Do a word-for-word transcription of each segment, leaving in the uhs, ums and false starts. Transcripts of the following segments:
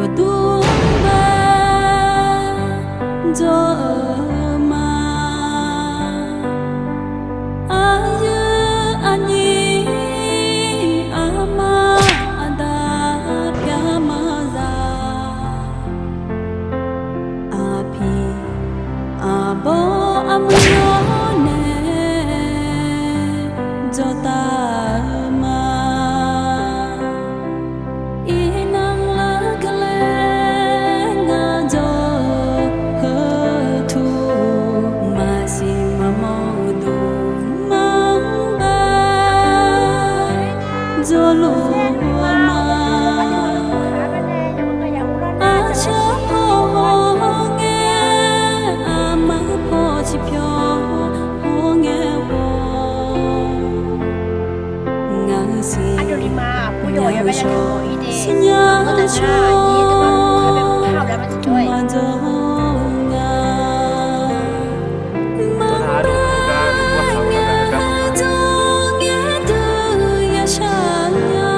Aqduimaf jawr-eu ma. Aqyuif aqnyir aqma aqda pyar maqzaq, aqpiq aqbawr armur yawr nae jawrtav-eu ma. Iqnan lar keuvle ngar jawr-eu heu tuq maqsiq maqmawr-eu dawq manr bae jawrluf ma. Aqshar paw hawngae, aqma paw ciqpyawq hawngae haw. Ngaq-euq siqnya-eu shawr, siqnya-eu shawr maqjawr nga. Maqbae ngae jawr ngae dui yashaq nya.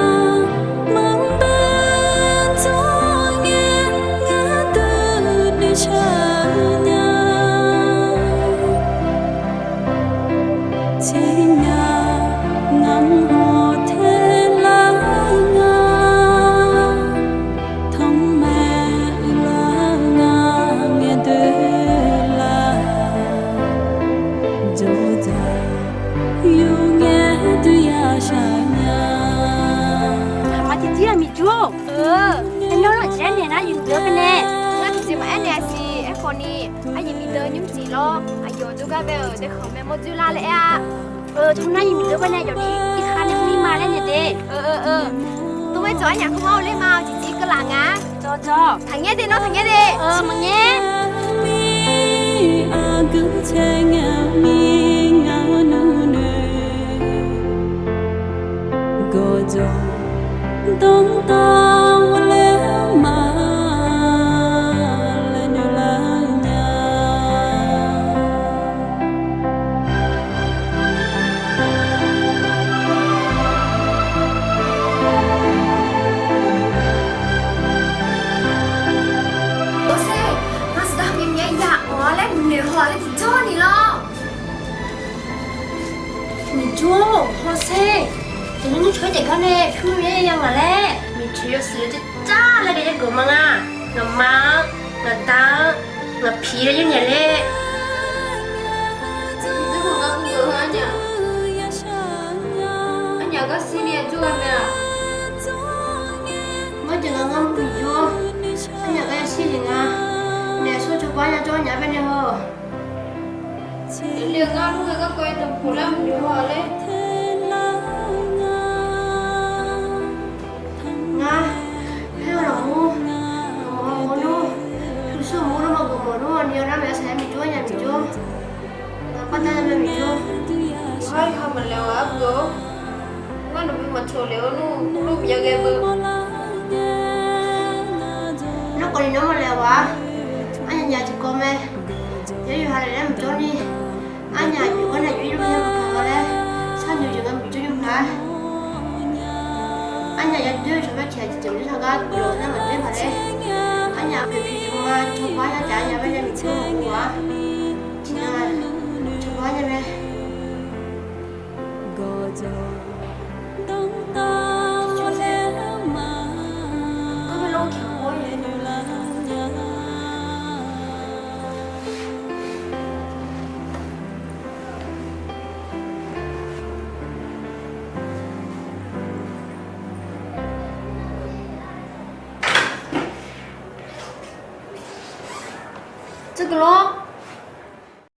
Maqbae jawr ngae ngar dui dui shaq nya. Tiqnya ngamq hawq taelar nga. Tanqmaeq uiqlar nga ngaeq doelar. Jawrdzaq yur ngae dui yashaq nya. Aqma tiqjir-aq Miqjur-or, nawr lafjir aernaeq nar yawmuiq deuq-anr baenae. Ngar tiqjeq maqaer naeq-a siq. Aerkhawf ni, aqyuif Miqdeuq nymr tiq lawr, aqyawf jawrgar bae-euq daekhanq mae mawr dzoerlar laer aer-a. Teunar aqyuif Miqdeuq baenae yawqni irkhav nae mrni ma laer naeq de. Tov-aer tsawq arnyaf khanr-awr ler ma-awq, tiqjir keuvlaf nga. Jawr jawr. Taqngaer de nawr, taqngaer de. Maqngaer. Aqgeu cae ngae-eu mir ngaq-anr nuinoeq gawqjawq danrdanr ghawrler ma laer noeqlar nya. Hawsher, ngar siqdar myav myav ya-awq laer noeq haw laer tiqjawr ni lawr. Miqjur-or, Hawsher, teunar nymr cawq-aer taef gar nae pyur myav ya ngaq laer. Miqjur yawshuif-eu jar jar laer daef-aer gawq ma nga. Ngaqma-anr, ngaqda-anr, ngaqpiq laer yaer naeq laer. Miqjur-or, ngar mr geuf-eu arnyaf, arnyaf gar shir ni-a jawr-eu mae-aq. Ngar jeq ngar ngar mr Miqjur-or, arnyaf gar yashir jeq nga. Naef sawr cawba nya jawr nya baenae haw. Ngar mr-eu garkawv-aer dawqpuq lar mq jov haw laer. Ngar, paer-eu lafmur, maqmawf-eu nmr, pyurshuir mur-anr maqgawq mawf nmr-aq ni-awr nar maeqsaq-aer Miqjur-or nya Miqjur. Ngar baqda nya mae Miqjur. Yawqha yawqha maqlaeq-awq arbuq-or. Ngar nawqbymr maqcawq lef-awr nmr, nmr maqya ghae beu. Nawr khawf ni nawr maqlaeq-awq-a. Arnyaf nyaf tiqkawv mae. Yawqha laeq laer maqjawr ni. Arnyaf aqjox gar nae aqjox ir luf ya maqpaq-a laer, sharnoeq jeq nga Miqjur nymrpaq-aer. Arnyaf yadoer-eu cawba tiq ghaq jeq jeq maqjawr shar gar guiqlanq nar maqdoer paq laer. Arnyaf poeqpiq jeq ma cawba-aer yar taef-a nya bae nae Miqjur-or. Tiqnan cawba-aer nya mae. Tseurgeuf lor.